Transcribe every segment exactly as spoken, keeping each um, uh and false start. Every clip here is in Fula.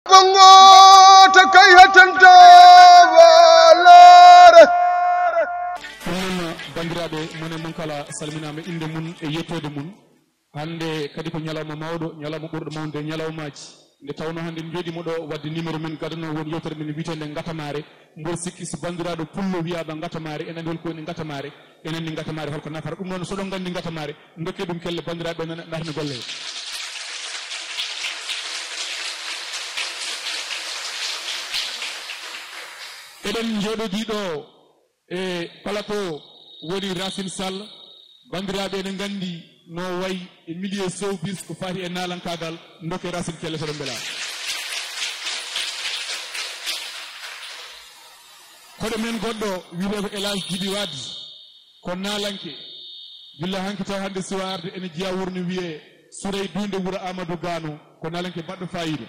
Bongo ta kay hatanta valare. Ɗum noon, banndiraaɓe, mon e mon kala salminaama innde mum e yettoode mum. Hannde kadi ko ñalawma mawɗo, ñalawma ɓurɗo mawnude e ñalawmaaji. Nde tawnoo hannde en njooɗiima ɗo waɗde numéro men gadano woni yewtere men wiyeteende Ngatamaare. Mboɗo sikki so banndiraaɗo pullo wiyaama Ngatamaare, en anndi hol ko woni Ngatamaare, en anndi Ngatamaare hol ko nafata. Ɗum noon, so oɗon nganndi Ngatamaare, ndokkee ɗum kelle, banndiraaɓe, na-, naatna golle. Eɗen njooɗodii ɗo e plateau woni Racine Sall. Banndiraaɓe ene nganndi no wayi e milieu showbiz ko faati e naalankaagal, ndokkee Racine kelle so ɗon mbela. Koɗo men goɗɗo wiyetee ko El Hadj Djiby Wade, ko naalanke. Gila hanki taw hannde siwa arde ene jeyaa wuro no wiyee Suray Duunde wuro Amadou Gano, ko naalanke baɗɗo faayiida.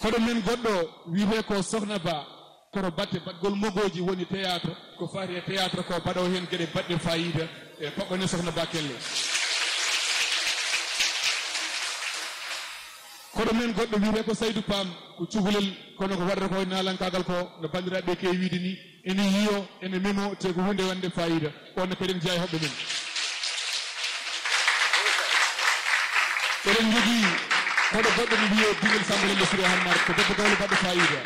Koɗo men goɗɗo wiyetee ko Sokhna Ba, koto batte baɗgol mogooji woni théâtre, ko faati e théâtre ko baɗoowo heen geɗe baɗɗe faayiida e paɓɓane Sokhna Ba kelle. Koɗo men goɗɗo wiyetee ko Saydou Pam, ko cukalel, kono ko waɗata ko e naalankaagal ko, no banndiraaɓe keewi wiyde ni, ene yiyo, ene memo, te ko huunde wonde faayiida. On ne kadi ene jeyaa e hoɓɓe men. Eɗen njogii koɗo goɗɗo no wiyee Bingel Samba Lelle Siré Hammar, ko debbo gawlo baɗɗo faayiida.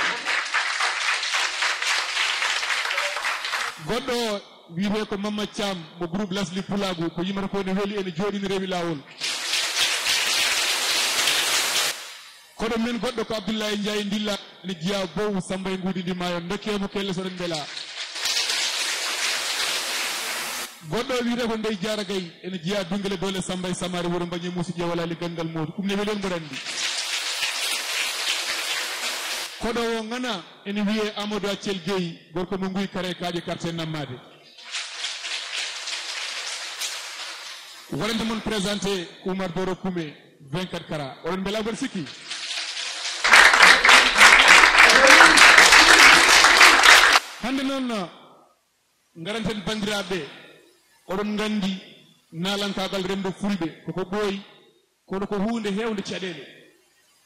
Goɗɗo o wiyetee ko Mamma Thiam mo groupe Lasli Pulaagu, ko yimata ko ene weli, ene jooɗi, ene rewi laawol. Koɗo men goɗɗo ko Abdoulaye Ndiaye Ndilla, ene jeyaa Bow Samba e Nguudi ndi maayo, ndokkee mo kelle so ɗon mbela. Goɗɗo o wiyetee ko Ndeye Diarra Gaye, ene jeyaa Dungele Doole Samba e Samaari wuro Mbañe Muusi Ƴeewalaali Ganndal Moodu, ɗum ne weli on mboɗo anndi. Koɗo o ŋana ene wiyee Amadou Accel Gueye, gorko mo Nguy Kare Kaaƴe quartier Nammaade. Waɗande mon présenté Oumar Doro Koumé, vingt-quatre carats. Oɗon mbela mboɗo sikki? Hannde noon, ngaranten banndiraaɓe, oɗon nganndi naalankaagal renndo fulɓe koko ɓooyi, kono ko huunde heewnde caɗeele.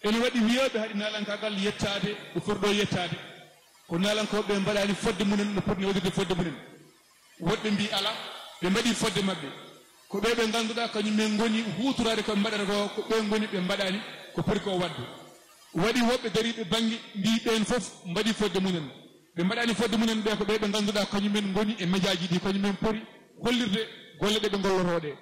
Ene waɗi wiyooɓe haɗi naalankaagal yettaade ɗo foti ɗo yettaade. Ko naalankooɓe ɓe mbaɗaani fodde mumen no poti ni waɗirde fodde mumen. Woɗɓe mbii alaa, ɓe mbaɗii fodde maɓɓe. Ko ɓe ɓe ngannduɗaa kañum en ngoni huutoraade ko ɓe mbaɗata ko, ko ɓe ngoni ɓe mbaɗaani ko poti ko waɗde. Waɗi woɓɓe dariiɓe bannge mbii ɓeen fof mbaɗii fodde mumen. Ɓe mbaɗaani fodde mumen ɓe ko ɓe ɓe ngannduɗaa kañum en ngoni e mejaaji ɗi, kañum en poti hollirde golle ɗe ɓe ngollotoo ɗe.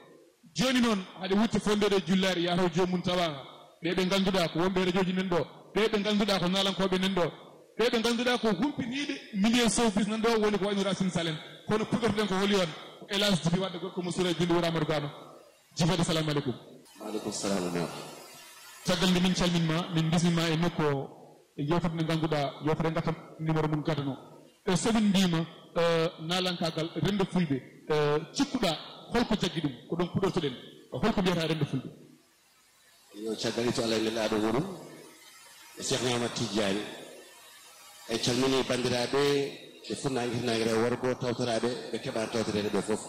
Jooni noon, haɗe wutte fonndeede e jullaare, yataw joomum tawaaka. Ɓe ɓe ngannduɗaa ko wonɓe e rajooji nan ɗo, ɓe ɓe ngannduɗaa ko naalankooɓe nan ɗo, ɓe ɓe ngannduɗaa ko humpitiiɓe milieu showbiz nan ɗo, woni ko wayno Racine Sall en. Kono puɗɗortoɗen ko holi on? Ko El Hadj Djiby Wade, gorko mo Suura Jolli, wuro Amadou Gano. Djiby Wade, salamu aleykum. Waaleykum salam wa rahmatulah. Caggal nde min calmin ma, min mbismi ma e nokku o, e yewtere nde ngannduɗaa, yewtere ngatta numéro mum gadano. E so min mbiima, eh, naalankaagal renndo fulɓe, eh, cikkuɗaa, holko jaggi ɗum? Ko ɗon puɗɗortoɗen. Holko mbiyata renndo fulɓe? Yo caggal itto Allah e nelaaɗo muɗum, e Cheikh Ahmad Tidiane. En calmini banndiraaɓe ɓe fuɗnaange, hirnaange, rewo, worgo, tawtoraaɓe ɓe keɓaani tawtoreede ɓe fof.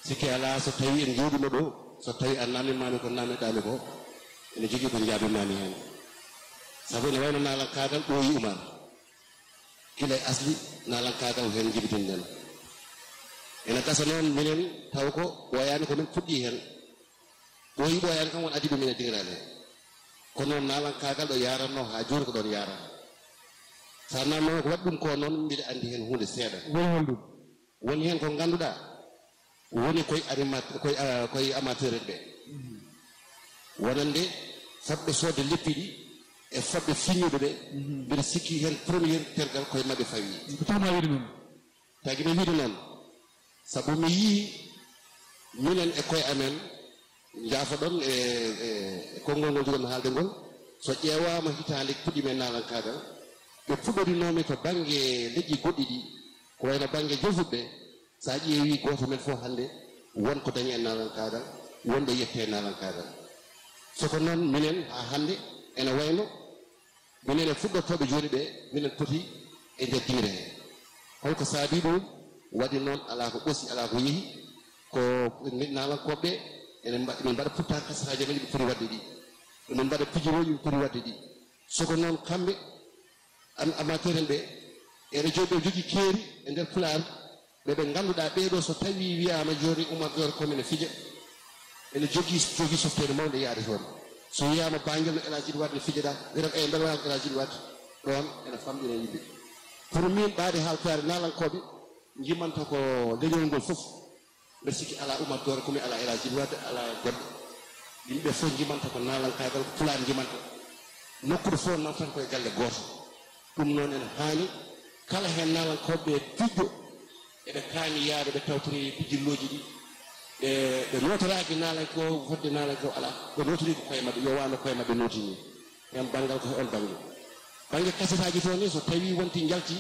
Sikke alaa, so tawii en njooɗiima ɗo, so tawii a naamnimaami ko naamniɗaami ko, ene jogii ko njaabnimaami heen. Sabu ene wayno naalankaagal ɓooyi Umar. Gila e asli, naalankaagal heen njibidinɗen. Ene gasa noon minen taw ko ɓooyaani ko min puɗɗii heen. Ɓooyi ɓooyaani kam won adiiɓe min e dingiraale. Kono noon naalankaagal ɗo yaaratnoo haa jooni ko ɗoon yaarata. So a naamnaama ko waɗi ɗum ko noon, mbiɗa anndi heen huunde seeɗa. Woni hol ɗum? Woni heen ko ngannduɗaa woni koye animat-, koye, ah, koye amateur en ɓe. Wonande fotɓe soodde leppi ɗi e fotɓe fiññude ɓe, mbiɗa sikki heen premier tergal koye maɓɓe fawi. Ko tawma wiide noon? Tagi mi wiide noon, sabu mi yii minen e koye amen, njaafoɗon e, e, e konngol ngol njogomi haalde ngol, so ƴeewaama hitaande puɗɗiimi e naalankaagal, ɓe puɗɗorinoomi to bannge leƴƴi goɗɗi ɗi, ko wayno bannge Jofuɓe, so a ƴeewii gooto men fof hannde won ko dañi e naalankaagal, won ɗo yetti e naalankaagal. So ko noon, minen haa hannde ene wayno minen e fuɗɗortooɓe jooni ɓe, minen poti e nder dingre he. Holko saabii ɗum? Waɗi noon, alaa ko ɓoosi, alaa ko yehi, ko naalankooɓe ɓe Ene mba-, min mbaɗa pourtant kasataaji amen ɓe poti waɗde ɗi. Min mbaɗa pijirooji ɓe poti waɗde ɗi. So ko noon kamɓe, am-, amateur en ɓe, ene jogii, ɓe jogii keeri e nder Pulaar, ɓe ɓe ngannduɗaa ɓee ɗoo, so tawii wiyaama jooni Oumar Dore Kome ne fija, ene jogii, jogii softeende mawnde yaade toon. So wiyaama Bañngel no El Hadji Djiby Wade ne fija ɗaa, wiyata, "Eey, mbeɗa waawi El Hadji Djiby Wade." Ɗoon ene famɗina yimɓe. Pour min, ɓaade haaltaare naalankooɓe njimanta ko leñol ngol fof. Mbeɗa sikki alaa Oumar Dore Kome, alaa El Hadji Djiby Wade, alaa goɗɗo. Yimɓe fof njimanta ko naalankaagal, ko Pulaar njimanta. Nokkuure fof nawtan koye galle gooto. Ɗum noon ene haani kala heen naalankooɓe pijjo, eɓe kaani yaade ɓe tawtori pijirlooji ɗi. Ɓe, ɓe nootoraaki naalanke o, fodde naalanke o alaa. Ɓe nootori ko koye maɓɓe, yo waano koye maɓɓe nootini. Heen banngal ko he oon bannge. Bannge kasetaaji toon ni, so tawii wonti njalti,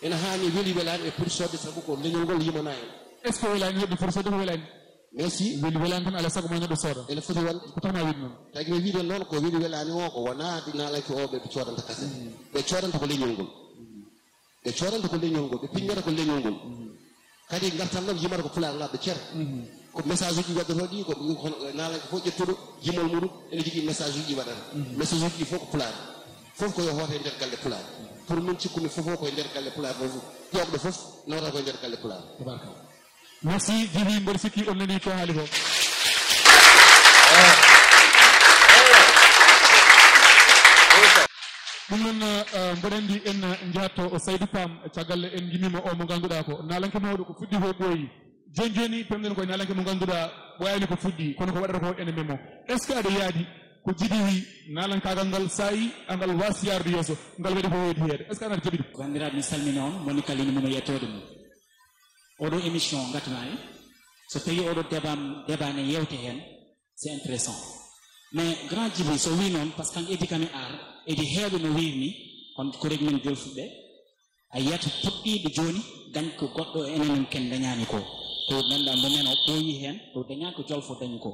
ene haani weli welaani e poti soodde, sabu ko leñol ngol yimana en. Est-ce que welaani, neɗɗo foti soodde ko welaani? Merci. Weli welaani tan, alaa sago ma neɗɗo sooda. Ene foti wonde. Ko tan a wiɗi noon. Tagi mi wiide noon ko weli welaani o, ko wonaa ɗi naalanke o ɓe coodanta kaset. Mm. Ɓe coodanta ko leñol ngol. Ɓe coodanta ko leñol ngol, ɓe pinndata ko leñol ngol. Mm. Kadi ngartam ɗam yimata ko Pulaar laaɓɗo cer. Mhm. Ko message uji waɗata ɗi, ko, ko naalanke fof ƴettuɗo jimol muɗum, ene jogii message uji waɗata. Mhm. Message uji ɗi fof ko Pulaar. Fof ko yo hoote e nder galle Pulaar. Pour min cikkumi fof o ko e nder galle Pulaar fof. Ƴoogɗo fof nawata ko e nder galle Pulaar. Tabarkalla. Merci, Djiby, mboɗo sikki on nani ko haali ko. Ɗum noon, eh, mboɗo anndi en, eh, njahatto o Saydou Pam, caggal en ngimmiima o mo ngannduɗaa ko naalanke mawɗo, ko fuɗɗi ko ɓooyi. Jooni jooni, pemɗen koye naalanke mo ngannduɗaa ɓooyaani ko fuɗɗi, kono ko waɗata ko ene memo. Est-ce que aɗa yaadi ko Djiby wi, naalankaagal ngal saayi, angal waasi yaarude yeeso, ngal waɗi ko woodi heede? Est-ce que aɗa jaɓi ɗum? Banndiraaɓe, mi salmina on, moni kala ina mum e yettoode mum. Oɗo émission ngatanaani, so tawii oɗo débat, débat ne yewte heen, c'est intéressant. Mais grand Djiby, so wii noon, parce que kanko Eddy Kami Art, Eddy heewɓe no wiirni, kono ko rek men jolfuɓe, a yiyat puɗɗiiɓe jooni, dañ ko goɗɗo enen en ken dañaani ko. To nanɗa mo men o ɓooyi heen, to dañaani ko jolfo dañi ko.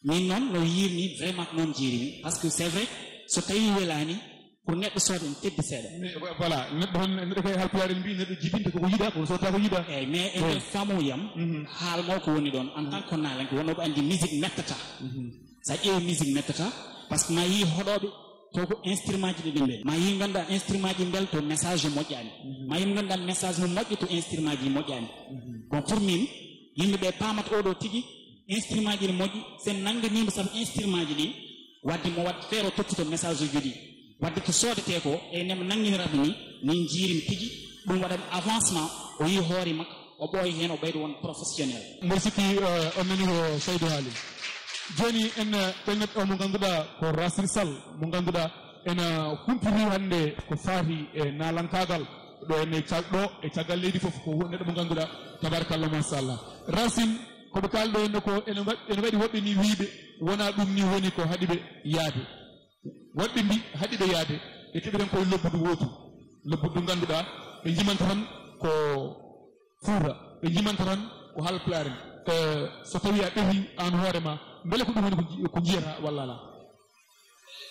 Min noon no yiirni, vraiment ko noon jiirimi. Parce que c'est vrai, so tawii welaani, pour neɗɗo sooda ene teddi seeɗa. Mais vo-, voilà, neɗɗo hon, neɗɗo kay halpulaar en mbii, neɗɗo jibinta koko yiɗa, kono soodata ko yiɗa. Eyyi, mais e nder famuyam, mhm, haal mawko woni ɗon, en tant que naalanke, wonno ɓe anndi musique mettata. Mhm. Sa ƴeewi musique mettata, parce que ma yii hoɗooɓe, to ko instrument ji ɗi ɓe mbel. Ma yii ngannduɗaa instrument ji mbel to message o moƴƴaani. Mhm. Ma yii ngannduɗaa message mo moƴƴi to instrument ji moƴƴaani. Mhm. Bon, pour min, yimɓe ɓe paamata oɗo tigi, instrument ji ne moƴƴi, sen nannganiima sabu instrument ji ɗin, wadde mo waɗ feere o toppito message uji ɗi. Wadde ko soodetee ko, e nemo nannginiraɓe ni, min jiirimi tigi, ɗum waɗat avancement, o yii hoore makko, o ɓooyi heen, o ɓeydo won professionnel. Mboɗo sikki, eh, on nani ko Saydou haali. Jooni en, eh, ɓennet o mo ngannduɗaa ko Racine Sall, mo ngannduɗaa ena humpiti hannde ko faati e naalankaagal, ɗo ene cag-, ɗo e caggal leydi fof, ko neɗɗo mo ngannduɗaa, tabarakallah, machallah. Racine, ko ɓe kaalɗo henno ko ene wa-, ene waɗi woɓɓe ni wiiɓe, wonaa ɗum ni woni ko haɗi ɓe yaade. Woɓɓe mbi haɗi ɓe yaade, ɓe keɓiren koye lobbudu wootu. Lobbudu ngannduɗaa, ɓe njimanta tan ko Fuuta, ɓe njimanta tan ko haalpulaar en. Eh, so tawii a ɓetii aan hoore ma, mbele ko ɗum woni ko nji-, ko njiyata walla alaa?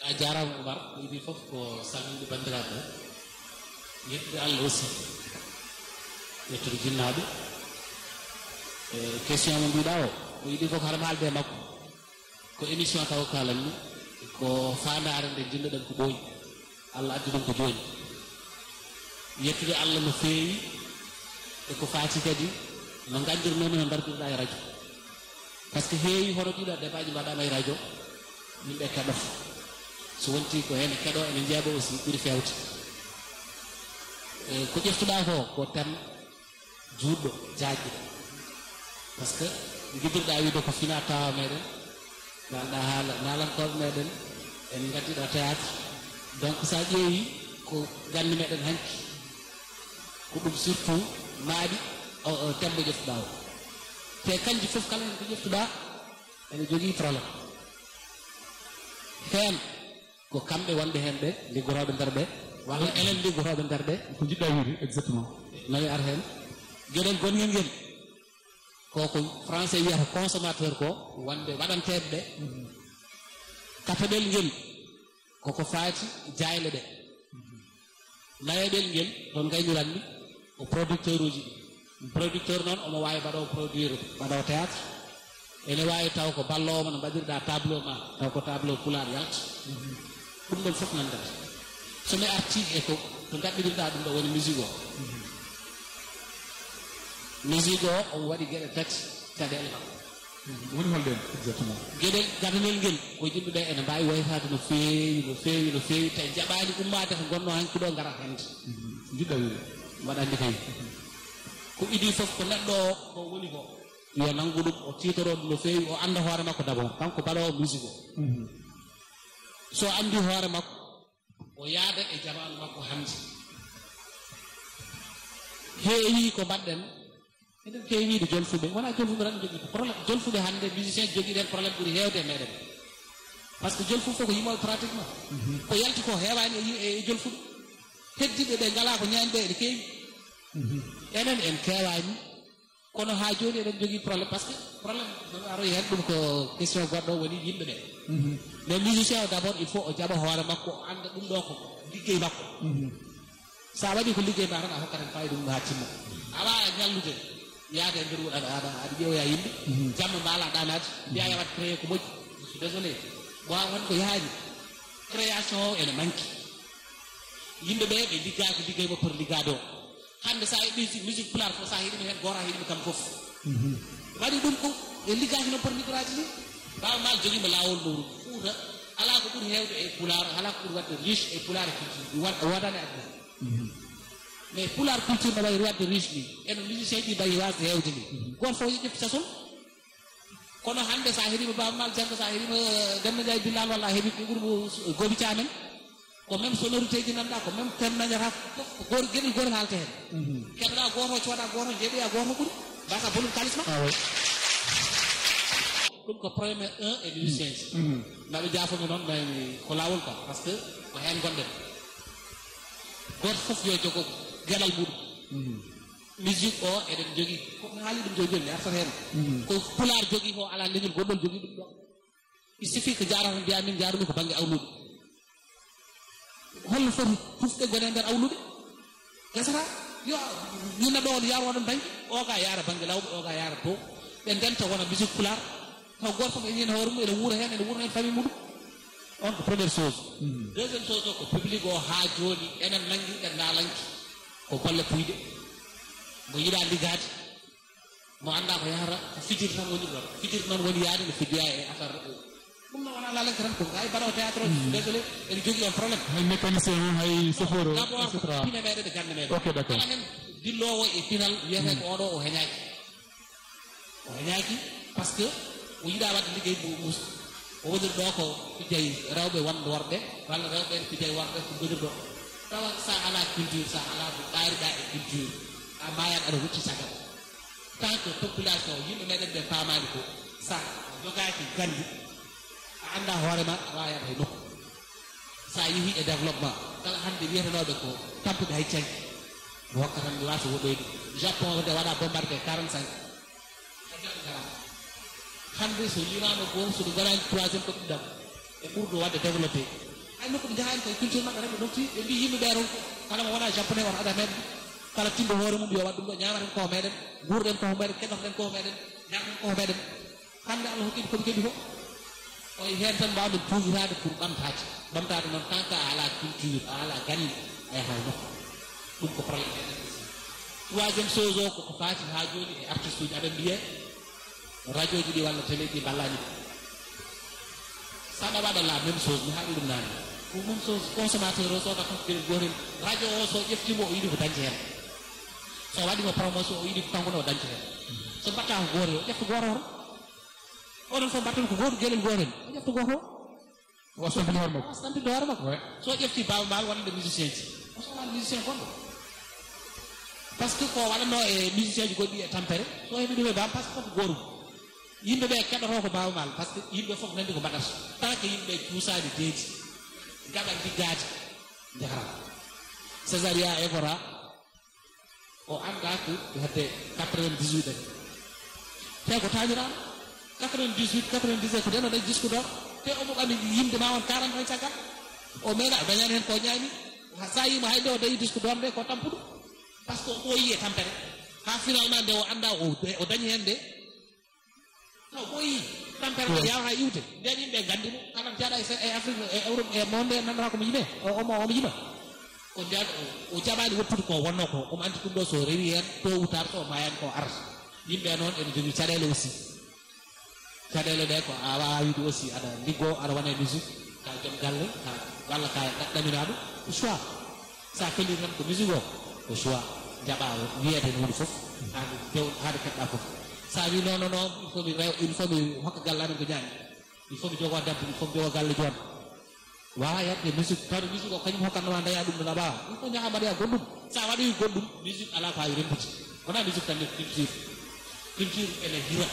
A jaaraama, Oumar. Ko idii fof ko salminde banndiraaɓe, yettude Allah aussi, yettude jinnaaɓe. E question mo mbiɗa o, ko idii fof haɗa haalde e makko. Ko émission taw kalanmi, ko faandaare nde njiɗnoɗen ko ɓooyi. Allah addi ɗum ko jooni. Yettude Allah no feewi e ko faati kadi no nganndirnoomi no ndardirɗa e radio. Par ce que heewi hono ɗiɗo débat ji mbaɗaama e radio, yimɓe keɗoto. So wonti ko heen keɗo ene njeeɓa aussi ɓuri feewde. E ko ƴeftuɗa ko, ko thème juutɗo, jaajɗo. Par ce que njiɗirɗa wiide ko fina tawa meɗen, kalɗa haala naalankooɓe meɗen, en ngaddiɗo théâtre. Donc sa ƴeewi ko gandi meɗen hanki, ko ɗum surtout maaɗi o, o thème mo ƴeftuɗa o. Te kanji fof kala hen ko ƴeftuɗa ene jogii problème. Heen ko kamɓe wonɓe heen ɓe liggotooɓe nder ɓe, walla enen liggotooɓe nder ɓe. Ko njiɗɗa wiide exactement? Nawi ar heen. Geɗel gongel ngel, ko ko français wiyata consommateur ko, wonɓe waɗanteeɓe ɓe. Tataɓel ngel, koko faati jaayle ɗe. Nayaɓel ngel, toon ngayniranmi, ko producteur uji ɗi. Producteur noon, omo waawi mbaɗo produire, mbaɗo théâtre, Ene waawi taw ko balloowo ma no mbaɗirɗa tableau ma, taw ko tableau pulaar yalta. Ɗum ɗon fof nandata. So mi arti e ko to ngaɗɗidirɗa ɗum ɗo woni musique o. Musique o, omo waɗi geɗe tati caɗeele makko. Woni holɗen exactement? Geɗel gadanel ngel ko yimɓe ɓe ene mbaawi waytaade no feewi, no feewi, no feewi, tawi jaɓaani ummaade ko ngonno hanki ɗo ngara hannde. Jiɗɗa wiide. Mbaɗa anndi kay. Ko idii fof ko neɗɗo o, ko woni ko. Yo nanngu ɗum, o tiitoroo ɗum no feewi, o annda hoore makko d'abord. Kanko baɗoowo musique o. So anndi hoore makko, o yaada e jamaanu makko hannde. Heewi ko mbaɗɗen, eɗen keewi wiide jolfuɓe, wonaa jolfuɓe tan jogii ko problème. Jolfuɓe hannde, musicien jogii ɗen problème ɓuri heewde e meɗen. Parce que jolfuɓe fof ko yimooɓe pratiquement. Ko yalti ko heewaani e yi-, e jolfuɓe. Heddiɓe ɓe ngalaa ko ñaami ɓe ene keewi. Enen en keewaani. Kono haa jooni eɗen jogii problème, parce que problème no aroyi heen, ɗum ko question goɗɗo woni yimɓe ɓe. Mais musicien o d'abord, il faut o jaɓa hoore makko, o annda ɗum ɗo ko liggey makko. So a waɗi ko liggey ma tan, a hokkat heen fayida mum haa timma. A waawaa ñallude, yaade e nder wuro aɗa, aɗa, aɗa ƴeewoya yimɓe, jamma mbaala ɗaanaade, mbiya yo waɗ créé ko moƴƴi. Je suis désolé. Mo waawaa waɗ ko yahaani. Création o ene manki. Yimɓe ɓe, ɓe liggaaki liggey mo poti liggaade o. Hannde so a heɓi musique pulaar fof, so a heɗima heen gooto, a heɗima kam fof. Waɗi ɗum ko ɓe liggaaki no poti liggoraaji ni. Baaba Maal jogiima laawol mum. Fuuta alaa ko ɓuri heewde e pulaar, alaa ko ɓuri waɗde riche e pulaar e culture. Wa-, woodaani aduna. Mais pulaar culture no wayi waɗde riche ni. Eno musicien ɗi mbayi waasde heewde ni. Gooto fof yo ƴeftu casol. Kono hannde so a heɗima Baaba Maal, janngo so a heɗima, eh, Demba Ndiaye Billal walla a heɗi ɓe ɓuri mo s-, Gobi Thiam en. Ko même sonorité ji nanɗa, ko même thème nañata, fof ko goor, geɗel gootel haalta heen. Keɗoɗa gooto, cooda gooto, jeeɓoya gooto ɓuri. Mbasa bonum kalisma. Ah oui. Ɗum ko premier un e musicien ji. Maɓe jaafomi noon, mais ko laawol quoi, parce que ko heen ngonɗen. Gooto fof yo jogo geɗal muɗum. Musique o, eɗen jogii, ko mi haali ɗum joni joni, mi artat heen. Ko pulaar jogii ko alaa leñol goɗɗol jogii ɗum ɗo. Il suffit que jaarata mbiya min njaarumi ko bannge awlude. Holno foti tufde gone e nder awlude? Gasata, yo, min neɗɗo on yaaro oɗon bannge, o ga yaara bannge lawɓe, o ga yaara to. Ɓe ndenta wona musique pulaar. Taw gooto fof ene yiya hoore mum, ene wuura heen, ene wuura heen famille muɗum. On ko première chose. Deuxième chose o ko public o haa jooni enen nanngi ɓe ndaalanki. Ko golle puyɗe. Mo yiɗa liggaade. Mo annda ko yahata, ko fijirde tan woni ɗon. Fijirde noon woni yaade no fijjoya e affaire ɗum. Ɗum noon wona laalanke tan, ko ay mbaɗawo théâtre o, désolé, ene jogii on problème. Hay mécanicien o, hay chauffeur o, d'abord, et cetera. Ko pine meɗen e gannde meɗen. Ok, d'accord. Kala heen dilloowo e pinal wiyetee ko oɗo o heñaaki. O heñaaki, parce que o yiɗa waɗde liggey mum mus. O woniri ɗo ko fijay rewɓe wonde worɓe, walla rewɓe ene fijay worɓe ko mboniri ɗo. Tawa sa ala culture, sa ala ko ɓaariɗa e culture, a maayat aɗa hucci caggal. Tant que population, yimɓe meɗen ɓe paamaani ko, sa jogaaki ganndi, a annda hoore ma, a waawa yaade hay nokku. Sa yehi e développement, kala hannde wiyetenooɓe ko tampuɓe hay canki, mi hokka tan mi waasa woɗɗoyde. Japon nde waɗa bombardé quarante-cinq. Hannde so limaama gooto, so ɓe ngaraani troisième ko ɗiɗaɓo, ɓe ɓurɗo waɗde développé. Ay nokku ɓe njahaani koye culture maɓɓe tan, ɓe nofti, ɓe mbii yimɓe ɓee toon, kala mo wonaa japonais wata ada meɗen, kala timbo hoore mum yo waɗ ɗum ɗo, ñaamaten ko meɗen, nguurɗen ko meɗen, keɗotoɗen ko meɗen, ñaamaten ko meɗen. Hannde Allah hokki ɓe ko ɓe keɓi ko. Koye heen tan mbaawɗen tuugitaade pour ɓamtaade. Ɓamtaade noon, tant que a alaa culture, a alaa ganndi, a yahay nokku. Ɗum ko problème meɗen aussi. Troisième chose o, koko faati haa jooni e artiste uji, aɗa mbiya radio ji ɗi walla télé ji mballaani ɓe. Saɗa waɗa la même chose, mi haali ɗum naane. Ko même chose, consommateur o sooda fof geɗel gootel. Radio o so ƴeftiima o yiɗi ko dañde heen. So waɗi mo promotion o yiɗi ko kanko ne o dañde heen. So mbaɗta ko gooto o ƴefta gooto o. Onon fof mbaɗton ko gooto, geɗel gootel. O ƴefta gooto o. O wastampini hoore makko. O wastampini hoore makko. Ouais. So ƴefti Baaba Maal wonande musicien ji. O sohla musicien gonɗo. Parce que ko waɗanno e musicien ji goɗɗi e tampere. So heɓi ɗum e Baaba Maal, parce que fof ko gooto. Yimɓe ɓe keɗoto ko Baaba Maal, parce que yimɓe fof nandi ko mbaɗata. Tant que yimɓe cuusaani deedi, ngaɗa liggaade, njahra. Césaria Evora, o annda ko hedde quatre-vingt-dix-huit en. Te ko taaniraano, quatre-vingt-dix-huit, quatre-vingt-dix-neuf ko nden o dañi disque d'or. Te omo ɓami yimde ma on quarante ans caggal. O meeɗa, o dañaani heen ko o ñaami. Ha, sa yiima hay nde o dañi disque d'or nde ko tampuɗo. Parce que o ɓooyi e tampere. Ha finalement nde o annda o, o dañi heen nde. No ɓooyi, tampere o yaawa haa iwte. Nden yimɓe nganndi mo, kala jaɗa e, e Afrique, e Europe, e monde, nannata ko mo yimɓe, o, omo, omo yima. Ko nden o, o jaɓaali woppude ko wonno ko, omo anndi ɗum ɗo so rewi heen, tôt ou tard so o maayan ko arata. Yimɓe noon ene jogii caɗeele aussi. Caɗeele ɗe ko a waawaa wiide aussi aɗa liggoo, aɗa wona e musique, ka joom galle, ka, walla ka ɗaminaaɗo, ko choix. Sa felliti tan ko musique o, ko choix. Jaɓa o, wiyeede no woni fof, haa nde pew-, haa nde keɓɗa fof. Sa wi non, non, non, il faut mi rew-, il faut mi hokka galle amen ko ñaami. Il faut mi jogo debbo, il faut mi jogo galle joom. Wawa yadde musique, tawde musique o kañum hokkatnoma ndeya ɗum no laɓa. Il faut ñaha mbaɗoya goɗɗum. Sa waɗoyi goɗɗum, musique ala ko wawi rembude. Wona musique tan, culture. Culture ene hira.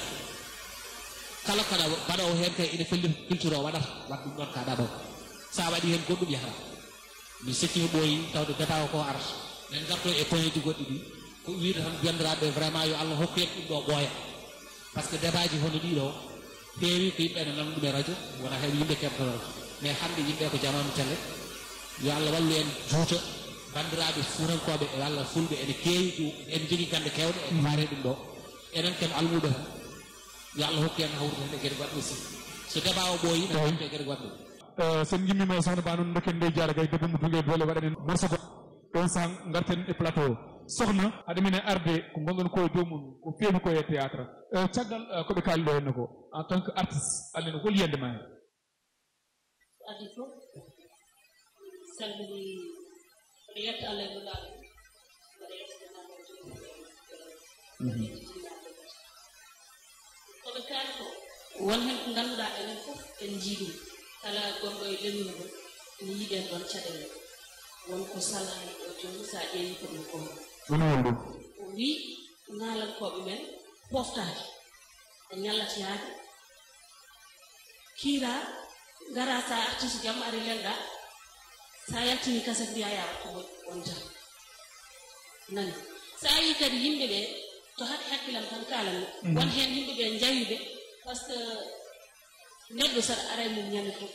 Kala kaɗa mbaɗowo hen kay ene felli culture o waɗata. Waɗ ɗum ɗon ka ɗaɗo. Sa waɗi hen goɗɗum yahata. Mi sikki mi ɓooyi tawde débat o ko arata. Men garto e point ji goɗɗi ɗi. Ko wiide tan banndiraaɓe vraiment yo Allah hokku en ɗum ɗo ɓooya. Par ce que débat ji hono ɗiɗo heewi ko yimɓe ene nana ɗum e radio, wona heewi yimɓe keɓata radio. Mais hannde yimɓe ko jamaanu télé. Yo Allah wallu en juuta banndiraaɓe fuutankooɓe e Allah fulɓe ene keewi ɗum, en jogii gannde keewɗe e faare ɗum ɗo. Enen ken almuuɓe tan. Yo Allah hokku en hawrude heen e geɗe goɗɗe aussi. So débat o ɓooyi, en ngartu e geɗe goɗɗe. Eh, sen ngimmima e sohna ba noon dokken ndey jaara gay debbo mo tunge doole waɗanen morceau goɗɗo. Ɗon sa ngarten e plateau. Sohna, haɗa minen arde ko ngonɗon ko e dow mum, ko feewi ko e théâtre. Eh, caggal, eh, ko ɓe kaali ɗo henne ko, en tant que artiste, allen hol yiyande ma heen? Ko adii fof, salmini, mbaɗa yetta Allah e Nulaaɗo, mbaɗa yetta Nulaaɗo, mbaɗa yetta Nulaaɗo. Ko ɓe kaali ko, won heen ko ngannduɗaa enen fof en njii ɗum. Kala gonɗo e leñol ngol, ene yiɗi en ɗoon caɗeele. Won ko Sall haali ɗo jooni, so a ƴeewi ko ɗum ko. Woni won ɗum? O wii, naalankooɓe men poftaaki. Ɓe ñallat yaade. Kiira, ngara sa arti so jamma ari lelɗa. Sa yaltini kaset mbiya ya ko won jam. Nani. Sa yi kadi yimɓe ɓe, to haɗi hakkilam tan kalan. Mhm. Won heen yimɓe ɓe njawiɓe, par ce que neɗɗo saɗa ara e mum ñande fof.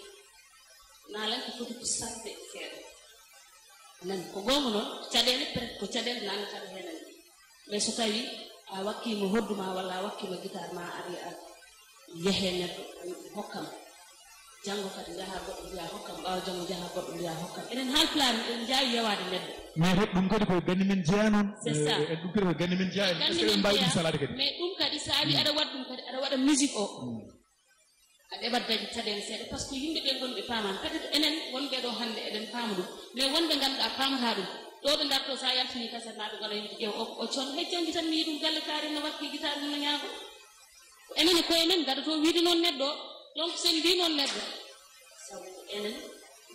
Naalanke foti ko saɗde seeɗa. Nani, ko goonga noon, caɗeele peut-être ko caɗeele naanata ɗo heen. Mais so tawi a wakkiima hoddu ma walla a wakkiima gitaar ma, a ari a yehe neɗɗo, a wiya ɗum hokkam. Janngo kadi njaha goɗɗo mbiya hokkam, ɓaawo janngo njaha goɗɗo mbiya hokkam. Enen Haalpulaar en njaawi yewaade neɗɗo. Mais rek ɗum kadi koye gandi men jeyaa noon. C'est ça. Eh, eh, ɗum kadi koye gandi men jeyaa en. Est-ce que ɓe mbaawi ɗum salaade kadi? Mais ɗum kadi so a wi aɗa waɗa ɗum kadi, aɗa waɗa musique o. Mm. A ɗeɓat dañde caɗeele seeɗa, par ce que yimɓe ɓe ngonɓe paamaani. Peut-être enen wonɓe ɗo hannde eɗen paama ɗum. Mais wonɓe ngannduɗaa paamataa ɗum. Ɗo ɓe ngarto so a yaltini kaset ma ɓe ngona yimɓe ƴeew o, o coon. Hay janngi tan mi yii ɗum galle kaari no wakki gitaar mum no ñaago. Ko enen e koye men ngaɗoto wiide noon neɗɗo o. Donc so en mbii noon neɗɗo. Sabu enen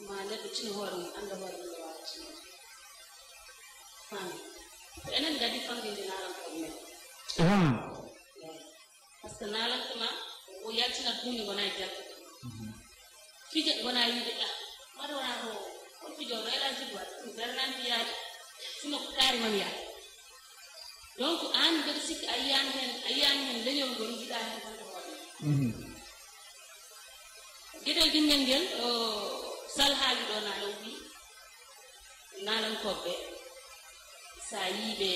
ma neɗɗo tino hoore mum, annda hoore mum no waawa tino. Faami. Ko enen ngadi famɗinde naalankooɓe men. Ehm. Eey. Par ce que naalanke ma, o yaltinat huunde ngona e jaltude. Mhm. Fija ngona e wiide, ah, mbaɗa wona ko, on fijo o ɗo ela jiɗi waɗde, ɗum daranaani mi yaade. Sino ko kaari man yaade. Donc, aan mbeɗa sikki a yiyaani heen, a yiyaani heen leñol ngol, njiɗaa heen tan ko hoore ma. Mhm. Geɗel ɗimmel ngel, o, Sal haali ɗo naalo wii, naalankooɓe ɓe, so a yii ɓe,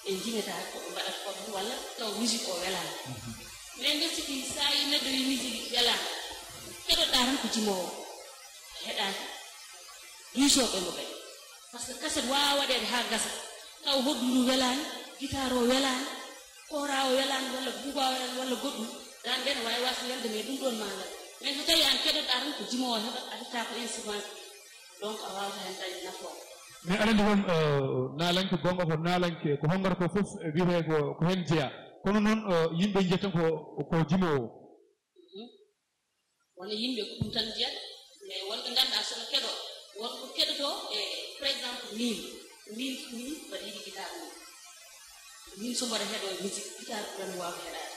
ɓe njimata ko ɓe mbaɗata ko ɗum, walla taw musique o welaani. Mais mbeɗa sikki so a yii neɗɗo yii musique welaani, keɗoɗaa tan ko jimoowo, a heɗaaki, duusooɓe mo ɓe. Par ce que kaset waawaa waɗeede haa gasa, taw hoɗdu ndu welaani, gitaar o welaani, kora o welaani, walla buuba o welaani, walla goɗɗum, dan ɓen waawi waasde welde, mais ɗum ɗoon maa ngal. Mais so tawii aan keɗoɗaa tan ko jimoowo heɓat, a heɓtaa ko instrument, donc a waawata heen dañde nafoore. Mais aɗa anndi won, eh, naalanke goonga ko naalanke, ko honngata ko fof, eh, wiyetee ko, ko heen jeyaa. Kono noon, eh, yimɓe njiyata ko, ko jimoowo. Mhm. Wona yimɓe ko ɗum tan njiyata, mais wonɓe ngannduɗaa so no keɗo, won ko keɗoto e, par exemple, min, min, min mbaɗa yiɗi gitaar mum. Min so mbaɗa heɗo e musique, gitaar ɓuran waawde heɗaade.